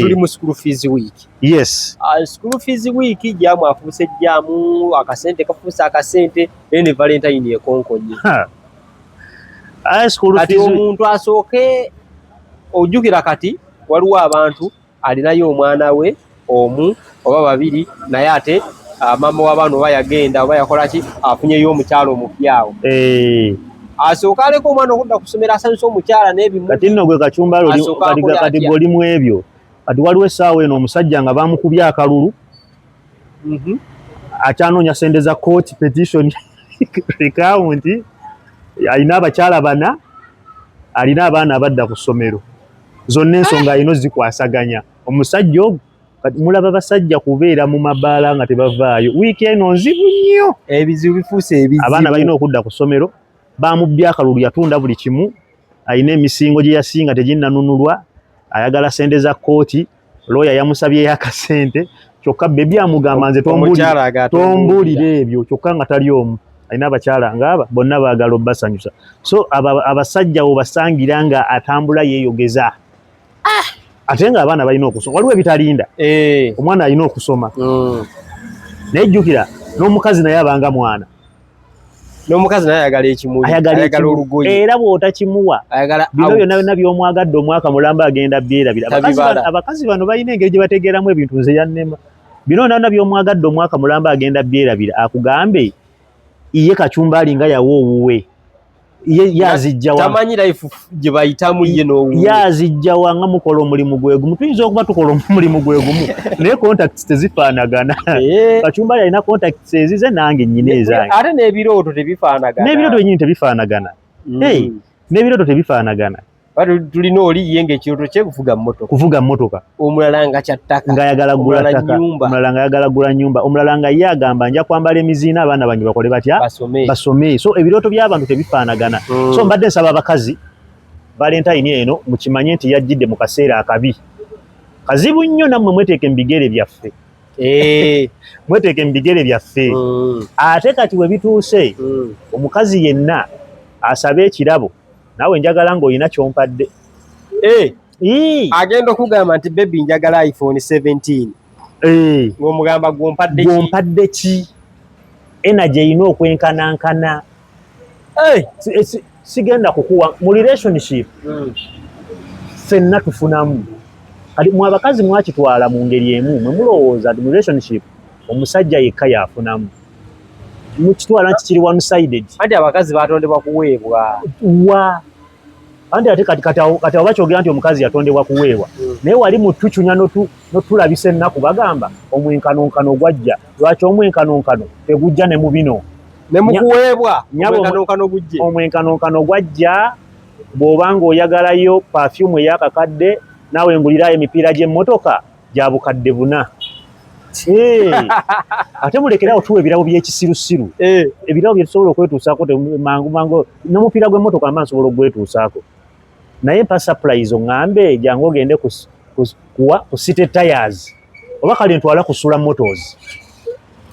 Tuli mu school fees week. Yes. School fees week, jam afuuse jam, akasente kafuuse akasente, naye ne Valentine ekonkonye. Kati omuntu asooke ojjukira, kati waliwo abantu alinayo omwana we omu oba babiri, naye ate maama w'abaana oba yagenda oba yakola ki, afunyeyo omukyalo omupyawo. Asooka aleka omwana okudda kusomera, asanyusa omukyala n'ebimu. Kati nno gwe Kacumbala, kati gwe mu ebyo, kati waliwo essaawa eno omusajja nga bamukubye akalulu, akyanoonya sente za court petition recount, alina abakyala bana, alina abaana abadda ku ssomero, zonna ensonga alina ozikwasaganya omusajja ogwo. Kati mulaba basajja kubeera mu mabaala nga tebavaayo. Wiiki eno nzibu nnyo. Ebizibu bifuuse ebizibu. Abaana balina okudda ku ssomero, bamubbye akalulu, yatunda buli kimu, alina emisingo gye yasinga teginnanunulwa, ayagala sente za kooti, looya yamusabyeyo akasente, kyokka baby amugamba, "Nze tombuulira ebyo." Kyokka nga tali omu, alina abakyala ngaaba bonna baagala obbasanyusa. So abasajja obasangira nga atambula yeeyogeza, ate nga abaana balina okusoma. Waliwo ebitalinda. Omwana alina okusoma. Naye jjukira n'omukazi naye abanga mwana. N'omukazi naye ayagala ekimuli, ayagala olugoye. Era bw'otakimuwa, bino byonna byonna by'omwagadde omwaka mulamba agenda byerabira. Abakazi bano balina engeri gye bategeeramu ebintu, nze yannema. Bino byonna by'omwagadde omwaka mulamba agenda byerabira, akugambe iye Kacumba alinga yawa owuwe, ye yazijjawa. Tamanyi life gye bayitamu ye n'owuwe. Yazijjawa nga mukola omulimu gwe gumu. Tuyinza okuba tukola omulimu gwe gumu, naye contacts tezifaanagana. Kacumba alina contacts ezize, nange nnyina ezange. Ate n'ebirooto tebifaanagana. N'ebirooto byennyini tebifaanagana. N'ebirooto tebifaanagana. Tulina oli ye ng'ekirooto kye kuvuga mmotoka. Kuvuga mmotoka. Omulala nga kya ttaka. Ng'ayagala gula ttaka, omulala ng'ayagala gula nnyumba, omulala nga ye agamba, "Nja kwambala emiziina, abaana bange bakole batya?" Basome. Basome. So ebirooto by'abantu tebifaanagana. So mbadde nsaba abakazi, Valentine eno mukimanye nti yajjidde mu kaseera akabi kazibu nnyo. Nammwe mweteeke mu bigere byaffe. Mweteeke mu bigere byaffe. Ate kati we bituuse, omukazi yenna asabe ekirabo, naawe njagala ng'olina kyompadde. Agenda okugamba nti, "Baby, njagala iPhone 17," ng'omugamba, "Gwompadde ki?" Gwompadde ki? Energy erina okwenkanankana. Sigenda kukuwa mu relationship, ffenna tufunamu. Kati mwe abakazi mwakitwala mu ngeri emu, mwe mulowooza nti mu relationship omusajja yekka yafunamu, mukitwala nti kiri one sided. Anti abakazi batondebwa kuweebwa. Wa, anti ate kati awo bakyogera nti omukazi yatondebwa kuweebwa, naye wali mutucunya notulabisa ennaku. Bagamba omwenkanonkano gwajja. Lwaki omwenkanonkano tegujja ne mu bino? Ne mukuweebwa. Nyabo. Omwenkanonkano gujje. Omwenkanonkano gwajja. Bw'oba ng'oyagalayo perfume ey'akakadde, naawe ngulirayo emipiira gy'emmotoka gya 4000. Ate mulekerawo tuwa ebirabo by'ekisirusiru. Ebirabo bye tusobola okwetuusaako mangu mangu. N'omupiira gw'emmotoka mba nsobola okugwetuusaako, naye mpa surprise, oŋŋambe jangu ogende kuwa ku City Tires, oba kale ntwala kusula Motors.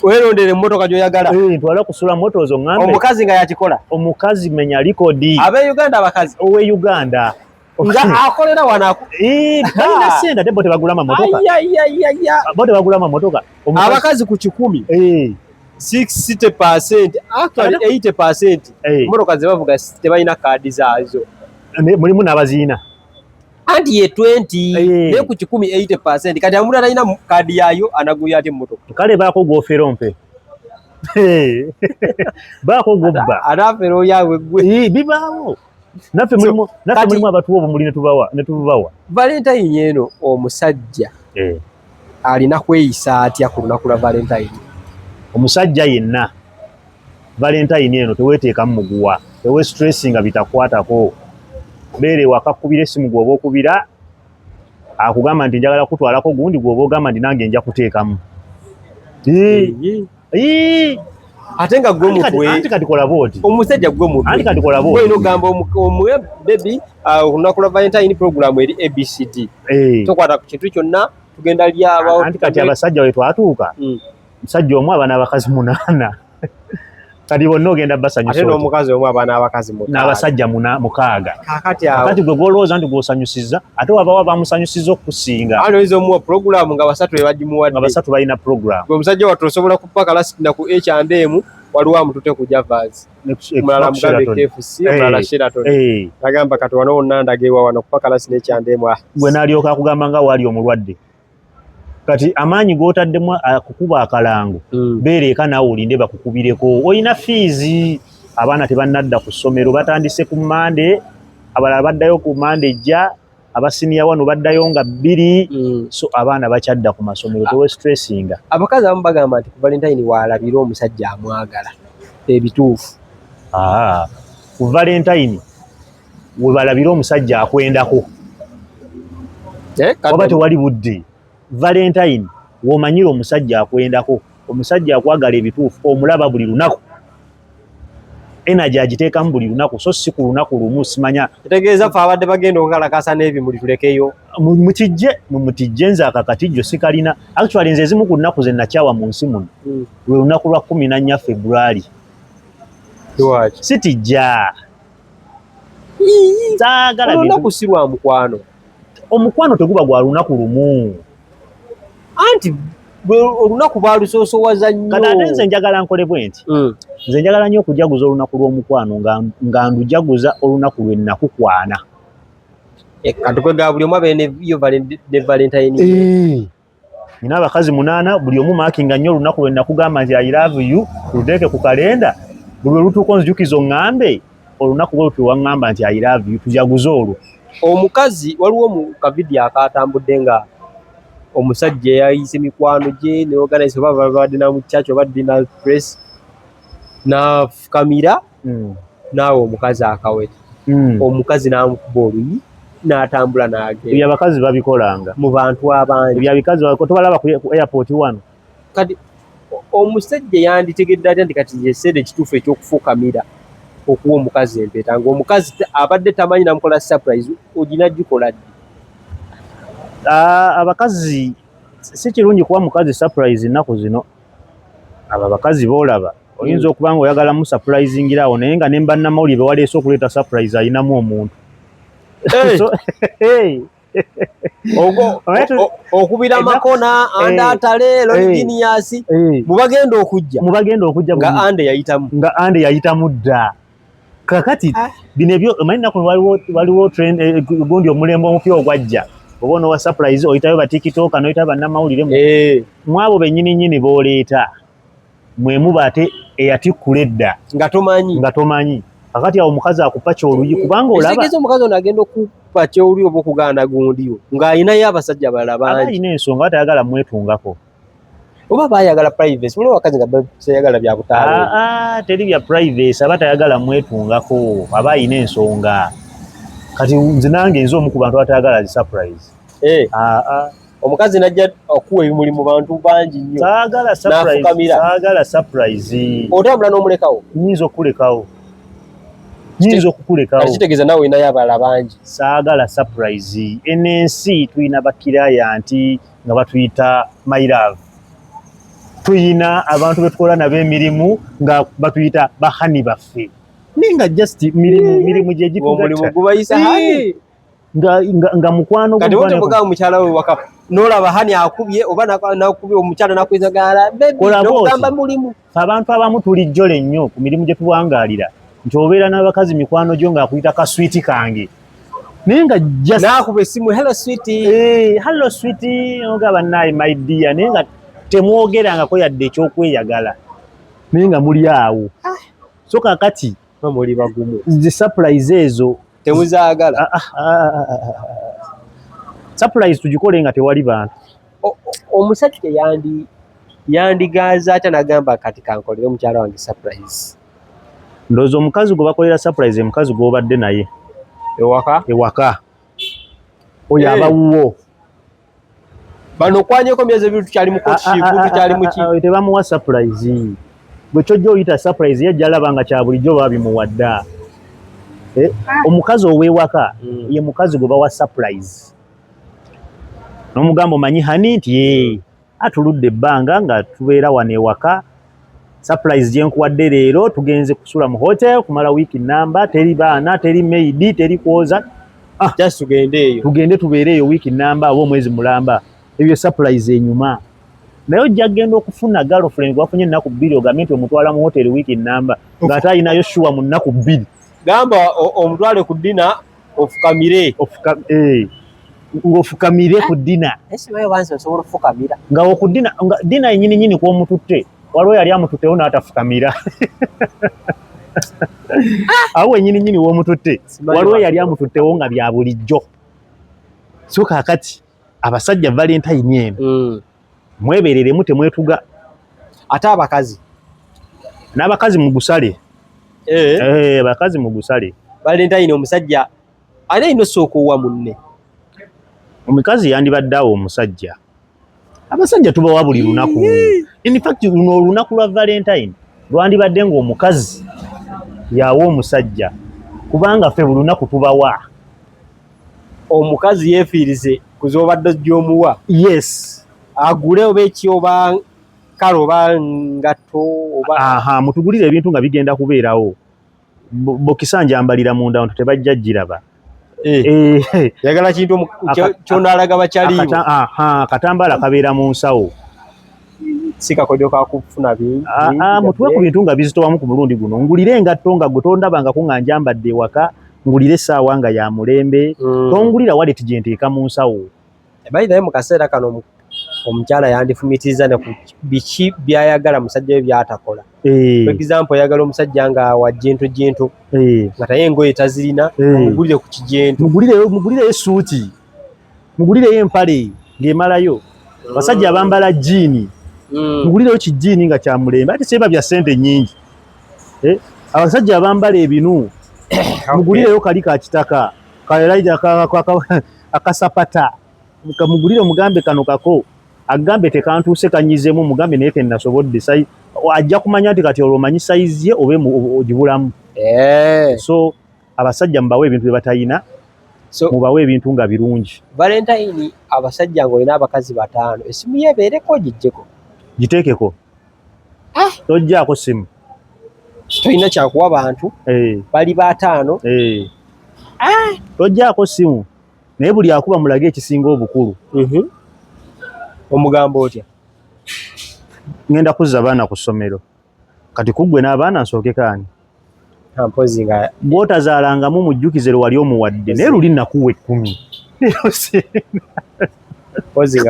Weerondera emmotoka gy'oyagala. Ntwala kusula Motors, oŋŋambe. Omukazi nga yakikola. Omukazi menya likodi. Ab'e Uganda abakazi. Owe Uganda. Nga akolera wano. Balina sente, ate bo tebagula mamotoka. Ayayayaya. Bo tebagula mamotoka. Abakazi ku 100, 60%, actually 80%, emmotoka ze bavuga tebalina kaadi zaazo. Mulimu n'abaziina. Anti ye 20, naye ku 100 80%. Kati omuntu atalina kaadi yaayo anagulira ate emmotoka? Kale baako gwofera ompe. Baako gwobba. Ate afera oli awe gwe. Bibaawo. Naffe mulimu, naffe mulimu abatuwa obumuli ne tubawa, ne tububawa. Valentine eno omusajja alina kweyisa atya ku lunaku lwa Valentine? Omusajja yenna, Valentine eno teweeteekamu muguwa, tewe stressinga bitakwatako. Beera ewaka, kkubira essimu gw'oba okubira, akugamba nti, "Njagala kutwalako gundi," gw'oba ogamba nti, "Nange nja kuteekamu." Ate nga gwe mutwe. Anti kati kola bw'oti. Omusajja gwe mutwe. Anti kati kola bw'oti. Olina okugamba omuwe, "Baby, olunaku lwa Valentine program eri ABCD, tokwata ku kintu kyonna, tugenda lyabawo." Anti kati abasajja we twatuuka, musajja omu aba n'abakazi munaana. Kati bonna ogenda basanyusa ate n'omukazi omu abaana abakazi n'abasajja mukaaga. Kakati awo kati gwe gw'olowooza nti gw'osanyusizza, ate wabawo abamusanyusizza okukusinga. Ate oyinza omuwa pulogulaamu nga basatu be bagimuwadde, nga basatu balina pulogulaamu. Gwe omusajja wattu osobola kupaka lasiti ku H&M, waliwo amutute ku Javas, omulala mugambe KFC, omulala Sheraton. Agamba kati wano wonna ndaga ewa wano kupaka lasiti ne H&M. Gwe n'alyoka akugamba nga waali omulwadde. Kati amaanyi g'otaddemu akukuba akalango, beera eka naawe olinde bakukubireko. Olina fiizi, abaana tebannadda ku ssomero, batandise ku Mande, abalala baddayo ku Mande ejja, abasiniya wano baddayo nga 2. So abaana bakyadda ku masomero, tewe stressinga. Abakazi abamu bagamba nti ku Valentine waalabira omusajja amwagala ebituufu. Ku Valentine we balabira omusajja akwendako. Waba tewali budde. Valentine w'omanyira omusajja akwendako, omusajja akwagala ebituufu, omulaba buli lunaku, energy agiteekamu buli lunaku, so si ku lunaku lumu simanya. Kitegeeza ffe abadde bagenda okukalakasa n'ebimuli tulekeyo. Mukijje mumutijje, nze akakatijjo sikalina. Actually nze ezimu ku nnaku ze nakyawa mu nsi muno lwe lunaku lwa 14 February. Lwaki? Sitijja. Saagala bintu. Olunaku si lwa mukwano. Omukwano teguba gwa lunaku lumu. Anti olunaku balusoosowaza nnyo. Kati ate nze njagala nkole bwe nti. Nze njagala nnyo okujaguza olunaku lw'omukwano nga ndujaguza olunaku lwe nakukwana. Kati kwegamba buli omu abeere ne yo Valentine. Nina abakazi 8, buli omu maakinga nnyo olunaku lwe nakugamba nti I love you, luteeke ku kalenda, buli lwe lutuuka onzijukiza oŋŋambe olunaku bwe lutyo waŋŋamba nti I love you, tujaguze olwo. Omukazi waliwo mu kavidiyo akatambudde nga omusajja eyayise mikwano gye ne organize oba babadde na mu church oba dinner press, n'afukamira naawe omukazi akaweta. Omukazi n'amukuba oluyi n'atambula n'agenda. Ebyo abakazi babikolanga mu bantu abangi. Ebyo abakazi babikola, tobalaba ku airport wano. Kati omusajja yanditegedde atya nti kati ekiseera ekituufu ekyokufukamira okuwa omukazi empeta, ng'omukazi abadde tamanyi namukola surprise, ogina gikola ddi? Abakazi si kirungi kuwa mukazi surprise ennaku zino. Abo abakazi boolaba oyinza okuba nga oyagala mu surprisingira awo, naye nga ne bannamawulire be waleese okuleeta surprise ayinamu omuntu. Okubira amakona, andatale, Lolgenius, mubagenda okujja. Mubagenda okujja nga ande yayitamu. Nga ande yayitamu dda. Kakati bino ebyo omanyi nnaku waliwo trend gundi omulembe omupya ogwajja. Oba onowa surprise oyitayo ba TikTok n'oyitayo bannamawulire mwabo bennyini nnyini b'oleeta. Mwe muba ate eyatikkula edda. Nga tomanyi. Nga tomanyi. Kakati awo omukazi akupa ky'oluyi kubanga olaba. Ekitegeeza omukazi ono agenda okupa ky'oluyi oba okugaana gundiyo ng'alinayo abasajja abalala bangi. Aba alina ensonga tayagala mwetungako. Oba bayagala privacy, waliwo abakazi nga tayagala bya butaala. Teri bya privacy, aba tayagala mwetungako, aba alina ensonga. Kati nze nange nze omu ku bantu abatayagala zi surprise. Omukazi najja okuwa ebimuli mu bantu bangi nnyo. Saagala surprise, saagala surprise. Otambula n'omulekawo? Nnyinza okukulekawo. Nnyinza okukulekawo. Kati kitegeeza naawe olinayo abalala bangi. Saagala surprise. Eno ensi tulina bakirayanti nga batuyita my love. Tuyina abantu be tukola nabo emirimu nga batuyita bahani baffe. Naye nga just mirimu gye gitugatta. Omulimu gubayisa hani? Nga mukwano Kati wote mugamba mukyala we waka n'olaba hani akubye oba nakubye omukyala nakweza gala baby n'ogamba mulimu. Abantu abamu tuli jjole nnyo ku mirimu gye tuwangaalira nti obeera n'abakazi mikwano gyo ng'akuyita ka sweet kange. Naye nga just nakuba essimu hello sweetie. Hello sweetie, ogamba naye my dear, naye nga temwogerangako yadde ekyokweyagala. Naye nga muli awo. So kakati muli bagumu. Zi surprise ezo temuzaagala. Surprise tugikole nga tewali bantu. Omusajja yandigaaza atya n'agamba kati kankolere omukyala wange surprise? Ndowooza omukazi gwe bakolera surprise omukazi gw'obadde naye. Ewaka? Ewaka. Oyo aba wuwo. Bano kwanyeko myezi ebiri tukyali mu courtship, tukyali mu ki? Tebamuwa surprise. Gwe ky'ojja oyita surprise ye gy'alaba nga kya bulijjo babimuwa dda. Omukazi ow'ewaka ye mukazi gwe bawa surprise. N'omugamba omanyi honey nti atuludde ebbanga nga tubeera wano ewaka. Surprise gye nkuwadde leero, tugenze kusula mu hotel kumala wiiki namba, teri baana, teri maid, teri kwoza. Just tugende eyo. Tugende tubeere eyo wiiki namba oba omwezi mulamba. Ebyo surprise enyuma. Naye ojja kugenda okufuna girlfriend gwafunye ennaku 2 ogambe nti omutwala mu hotel wiiki namba ng'ate alinayo sure mu nnaku 2. Gamba omutwale ku dinner ofukamire. Ng'ofukamire ku dinner. Esibayo wansi osobola okufukamira. Nga oku dinner, nga dinner yennyini nnyini kw'omututte, waliwo yali amututtewo n'atafukamira. Awo wennyini nnyini w'omututte, waliwo yali amututtewo nga bya bulijjo. So kaakati abasajja Valentine eno mwebereremu, temwetuga. Ate abakazi? N'abakazi mugusale. Abakazi mugusale. Valentine omusajja ani alina osooka owa munne? Omukazi yandibadde awo omusajja. Abasajja tubawa buli lunaku. In fact luno olunaku lwa Valentine lwandibadde ng'omukazi yawa omusajja, kubanga ffe buli lunaku tubawa. Omukazi yeefiirize ku z'obadde ojja omuwa. Yes. Agule oba eki oba kale oba ngatto oba. Aha, mutugulire ebintu nga bigenda kubeerawo. Bokisa njambalira munda nti tebajja giraba. Yagala kintu ky'onaalaga bakyaliibo. Akatambaala kabeera mu nsawo. Si kakodyo ka kufuna bingi. Mutuwe ku bintu nga bizitowamu ku mulundi guno. Ngulire engatto nga gwe tondabangako nga njambadde ewaka, ngulire essaawa nga ya mulembe, tongulira wallet gye nteeka mu nsawo. By the way, mu kaseera kano omukyala yandifumiitiriza ne ku biki by'ayagala musajja we by'atakola. For example, oyagala omusajja nga wa gentle gentle, nga taye engoye tazirina, omugulire ku kigentle. Mugulireyo essuuti, mugulireyo empale ng'emalayo. Abasajja abambala jjiini, mugulireyo kijjiini nga kya mulembe, ate seba bya ssente nnyingi. Abasajja abambala ebinu, mugulireyo kali ka kitaka, ka Elijah akasapata, kamugulire omugambe kano kako, agambe tekantuuse kanyizeemu, mugambe naye ke nasobodde. Ajja kumanya nti kati olwo omanyi sayizi ye oba ogibulamu. So abasajja mubawe ebintu bye batayina, mubawe ebintu nga birungi. Valentine abasajja ng'olina abakazi 5, essimu ye ebeereko ogiggyeko? Giteekeko. Tojjaako simu. Tolina kyakuwa bantu, bali 5. Tojjaako simu. Naye buli akuba mulage ekisinga obukulu. Omugamba otya? Ngenda kuzza baana ku ssomero. Kati ku ggwe n'abaana nsooke kaani? Mpozi nga gw'otazaalangamu mujjukize lwe wali omuwadde, naye luli nakuwa 10. Mpozi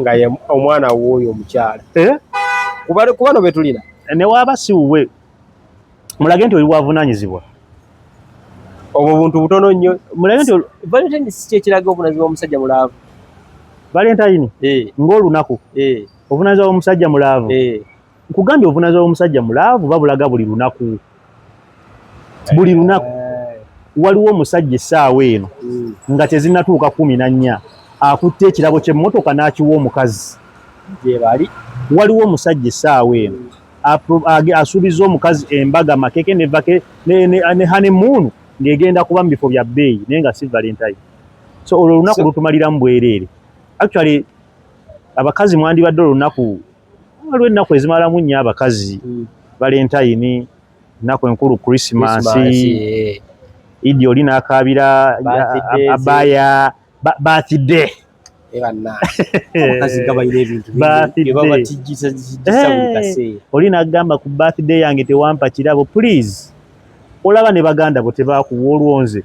nga ye omwana w'oyo omukyala. Kuba no be tulina. Ne waaba si wuwe, mulage nti oli wavunaanyizibwa. Obwo buntu butono nnyo. Mulage nti Valentine si kye kiraga obuvunaanyizibwa bw'omusajja mu laavu. Valentine? Ng'olunaku. Obuvunaanyizibwa bw'omusajja mu laavu. Nkugambye obuvunaanyizibwa bw'omusajja mu laavu babulaga buli lunaku. Buli lunaku. Waliwo omusajja essaawa eno nga tezinnatuuka 14 akutte ekirabo ky'emmotoka n'akiwa omukazi. Gye bali. Waliwo omusajja essaawa eno asuubizza omukazi embaga makeke ne vake ne honeymoon ng'egenda kuba mu bifo bya bbeeyi naye nga si Valentine. So olwo olunaku lutumaliramu bwereere. Actually abakazi mwandibadde olunaku, waliwo ennaku ezimalamu nnyo abakazi. Valentine, ennaku enkulu Christmas, Idi oli n'akaabira abaya birthday. Abakazi nga balina ebintu bingi bye babatijjisa buli kaseera. Oli n'agamba ku birthday yange tewampa kirabo, please. Olaba ne baganda bo tebaakuwa olwonze.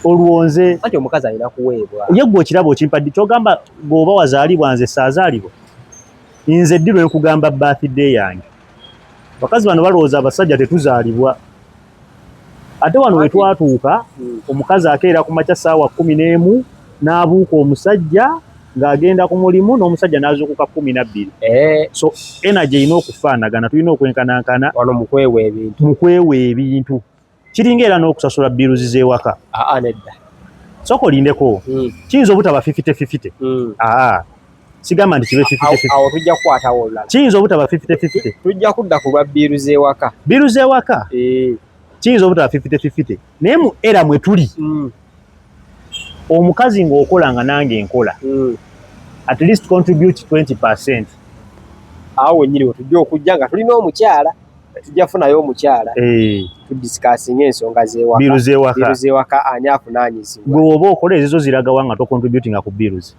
Olwonze. Anti omukazi alina kuweebwa. Ye ggwe ekirabo okimpa ddi? Ky'ogamba bw'oba wazaalibwa nze saazaalibwa. Nze ddi lwe nkugamba birthday yange? Abakazi bano balowooza abasajja tetuzaalibwa. Ate wano we twatuuka, omukazi akeera ku makya ssaawa 11 n'abuuka omusajja ng'agenda ku mulimu n'omusajja n'azuukuka 12. So energy erina okufaanagana, tulina okwenkanankana wano mu kwewa ebintu. Mu kwewa ebintu. Kiringa era n'okusasula bills z'ewaka. Nedda. Sooka olindeko. Kiyinza obutaba 50-50. Sigamba nti kibe 50-50. Awo tujja kukwatawo olulala. Kiyinza obutaba 50-50. Tujja kudda ku lwa bills z'ewaka. Bills z'ewaka? Kiyinza obutaba 50-50. Naye mu era mwe tuli. Omukazi ng'okola nga nange nkola. At least contribute 20%. Awo wennyini we tujja okujja nga tulina omukyala, tujja funayo omukyala, tudiscussinga ensonga z'ewaka. Bills z'ewaka. Bills z'ewaka, ani avunaanyizibwa. Gwe woba okola ezizo ziragawa nga tocontributinga ku bills?